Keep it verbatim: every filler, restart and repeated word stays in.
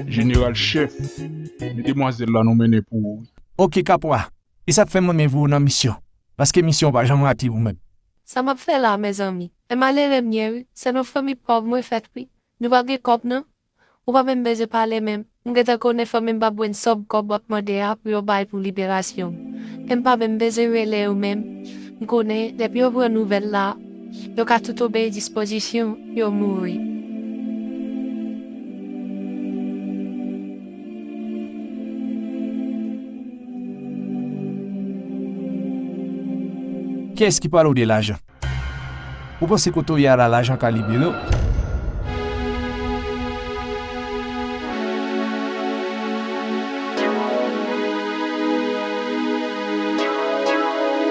Jeneral Chèf, men demwazèl la nou mennen pou ou wi. Oke Kapwa, e sa k fè m renmen voye w nan misyon, paske misyon w pa janm rate ou menm. Sa m ap fè la mezanmi? E malere m ye wi, se nan fanmi pòv mwen fèt wi. Nou pa gen kòb non. Ou pa menm bezwen pale menm. M gentan konnen fanmi m p ap jwenn sòb kòb w ap mande a pou yo bay pou liberasyon m. E m pa menm bezwen rele yo menm. M konnen depi yo pran nouvèl la, yo ka tout obeyi dispozisyon, yo mouri. Kiyès ki pale w de lajan? Ou panse kote w ye a la lajan ka libere w?